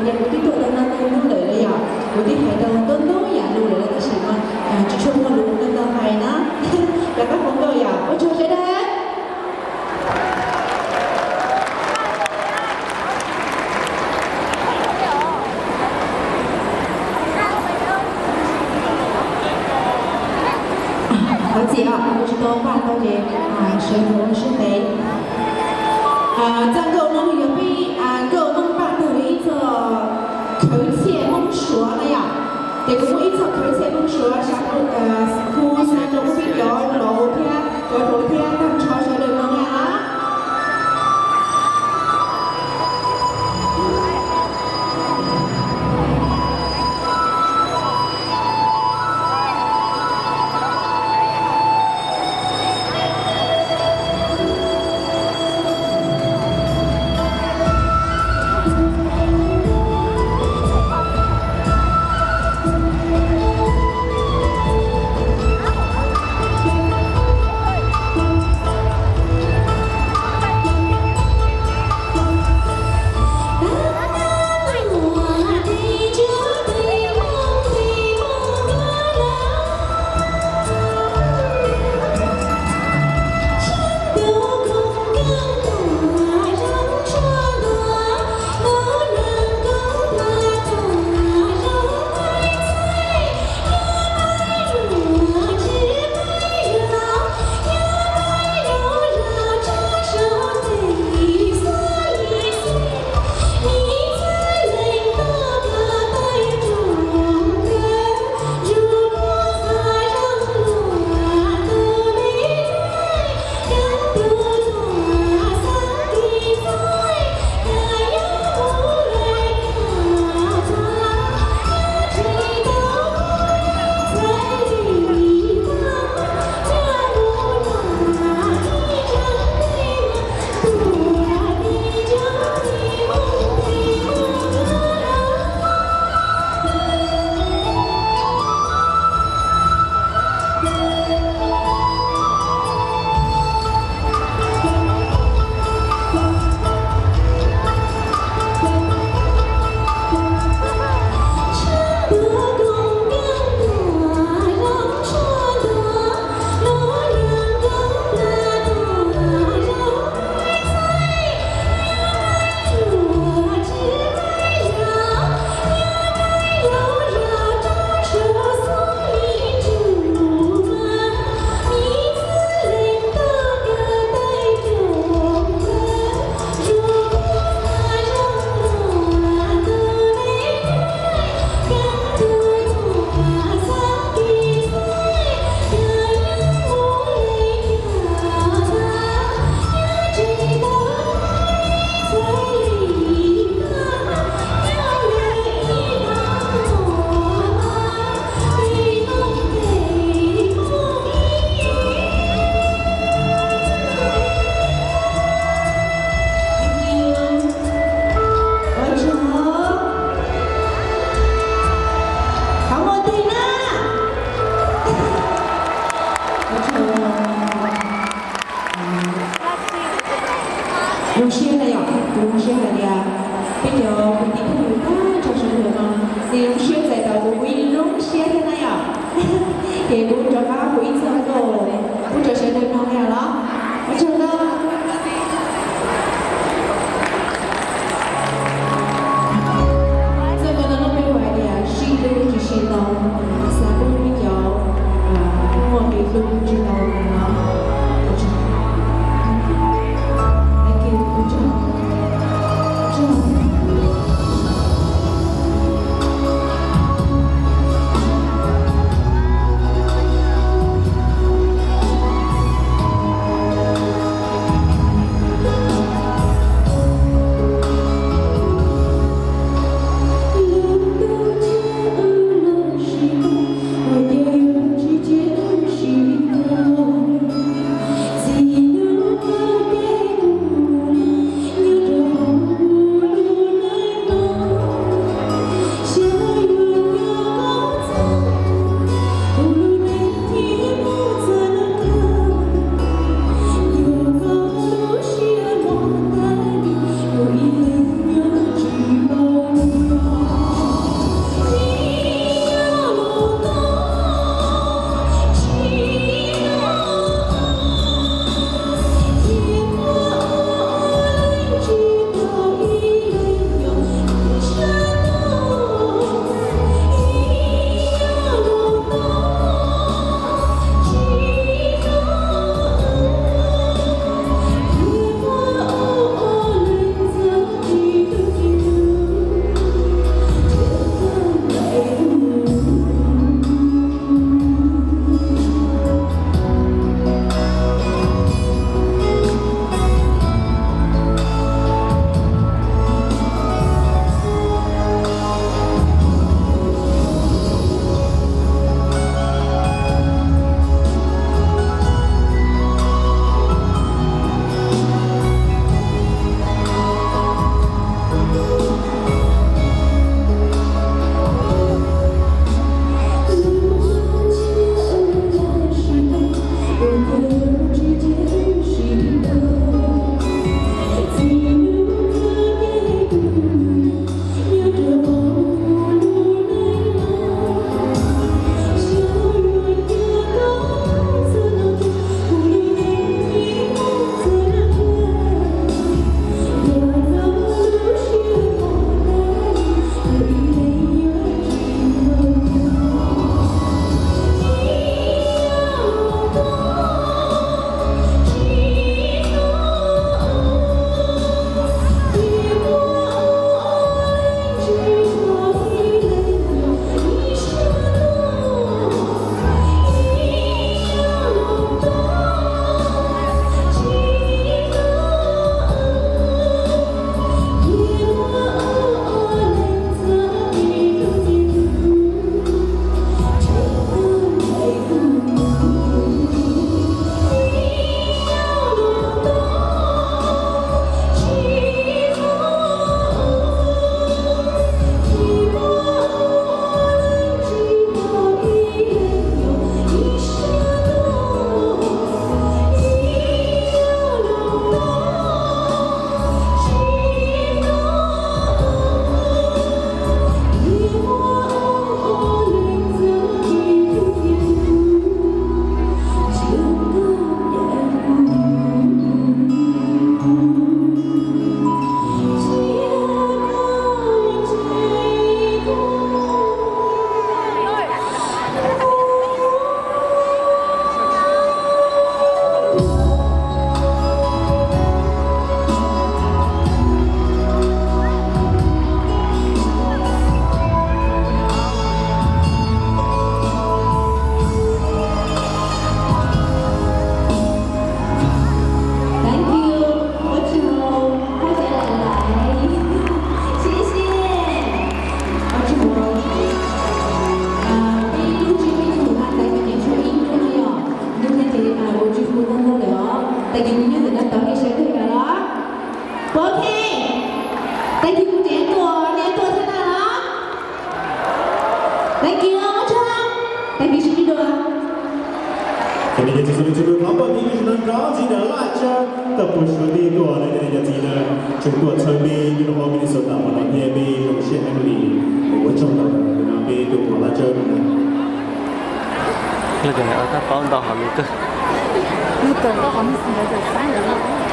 Kuv twb tuaj tau no ntau hnub lawm los yom, kuv twb hais tau ntau ntau yam lus lawm los tab sis mas tsis tshua muaj lus ntau ntau hais na. Rov qab foom koob yom, ua tsaug sawv daws. Thov txim os, kuv tsis tau npaj tau ces sawv daws ua siab ntev. Txoj nkauj no nws yog peb nkauj Hmoob npaj tag li ib txoj khawv txhiaj Hmoob Suav na yom. Ces kuv muaj ib txoj khawv txhiaj Hmoob Suav, hu xav rau peb cov laus thiab cov hluas thiab tag nrho sawv daws mloog na. Tag kis os, Mab Tshab, tag kis sib ntsib dua. Cov niam cov txiv sawv daws, txhua tus thov pab tij sawv daws nrog txiv ntawm Laj Tsawb tau puas suav tej tuaj lawv cov niam cov txiv ntawd tseem tuaj txhawb peb nyob rau hauv Minnesota hauv no thiab peb zoo siab heev li. Ua tsaug ntau rau peb tus muam Laj Tsawb no. Lawv cov niam tab paub ntau hauv lus kawg. Lub kawg qhov ntawd txawm xaib lawm.